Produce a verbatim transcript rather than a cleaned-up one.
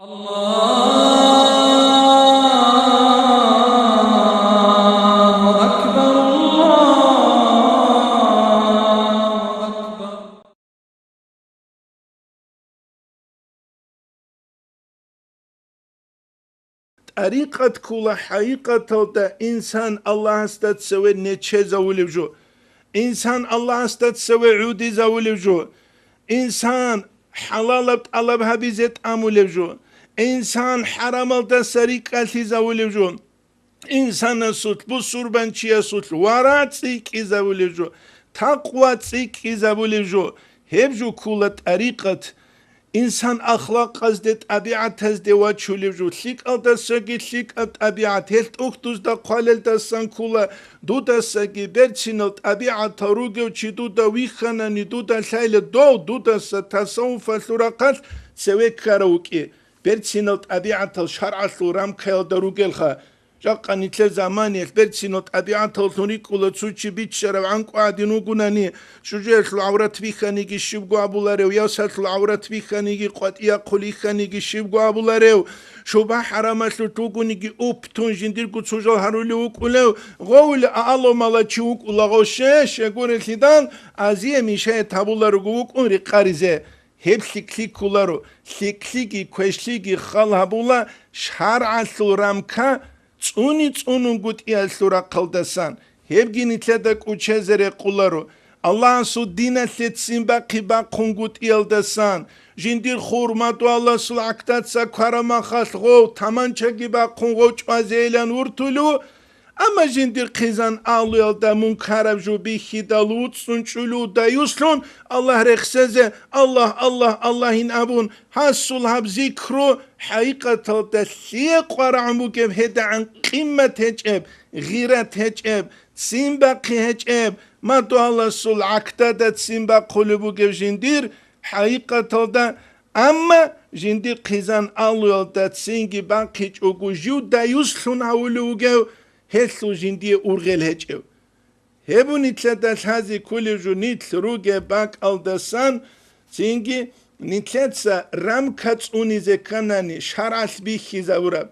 الله أكبر، الله أكبر. ТӀарикъат ккола хӀакъикъаталда инсан Аллагьасда цеве нечезавулев жо, инсан Аллагьасда цеве гӀодизавулев жо, инсан хӀалалаб тӀалаб гьабизе тӀамулев жо, инсан хӀарамалдаса рикӀкӀалъизавулев жо, инсанасулъ, бусурбанчиясулъ вара цӀикӀкӀизабулев жо, такъва цӀикӀкӀизабулев жо, гьеб жо ккола тӀарикъат. Инсан ахлакъазде, тӀабигӀатазде вачулев жо, лъикӀалдасаги лъикӀаб тӀабигӀат, гьелъ тӀухьдузда хъвалелдасан ккола, дудасаги берцинал тӀабигӀатал ругев чи дуда вихьанани, дуда лъайла дов дудаса тасаввуфалъул рахъалъ цеве ккарав вукӀи. Берцинал тӀабигӀатал шаргӀалъул рамкаялда ругелха. Жакъа нилъер заманиялъ берцинал тӀабигӀаталлъун рикӀкӀула цо чи биччарав гӀанкӀу гӀадин вугунани, чӀужуялъул гӀаврат бихьаниги щибго абуларев, ясалъул гӀаврат бихьаниги, къватӀияхъул йихьаниги щибго абуларев, шуба-хӀарамалъулъ вугониги уптун жиндирго цо жал гьарулев вукӀулев, гъовли ааломала чи вукӀула гъов, ще-ще гурелъидал, азие мешает гьабуларого вукӀун рекъаризе. Гьеб лъикӀлъи кколаро, лъикӀлъиги квешлъиги хал гьабула шаргӀалъул рамка цӀуни-цӀунунгутӀиялъул рахъалдасан, гьебги нилъеда кӀучезе рекъоларо. Аллагьасул диналъе ццин бахъи бахъунгутӀиялдасан, жиндир хурмату Аллагьасул гӀахьдаца кварамахалъ гъов таманчаги бахъун гъов чӀвазейилан вуртулев, амма жиндир хъизан алуялда мункараб жо бихьидал вуцӀцӀун чӀулуда юслъун, Аллагь рехсезе, Аллагь, Аллагь, Аллагьин абун, гьасул гьаб зикру хӀакъикъаталда лъие къварагӀун бугеб гьедагӀан къимат гьечӀеб, гъират гьечӀеб, ццин бахъи гьечӀеб, мадугьаласул гӀахьдада ццин бахъулеб бугев жиндир хӀакъикъаталда, амма жиндир хъизан алуялда ццинги бахъичӀого живда юслъун гьавулев вугев, гьелъул жиндие ургъел гьечӀев. Гьеб нилъеда лъазе кколев жо нилъ ругеб бакӀалдасан, цинги нилъеца рамка цӀунизе кканани, шаргӀалъ бихьизабураб,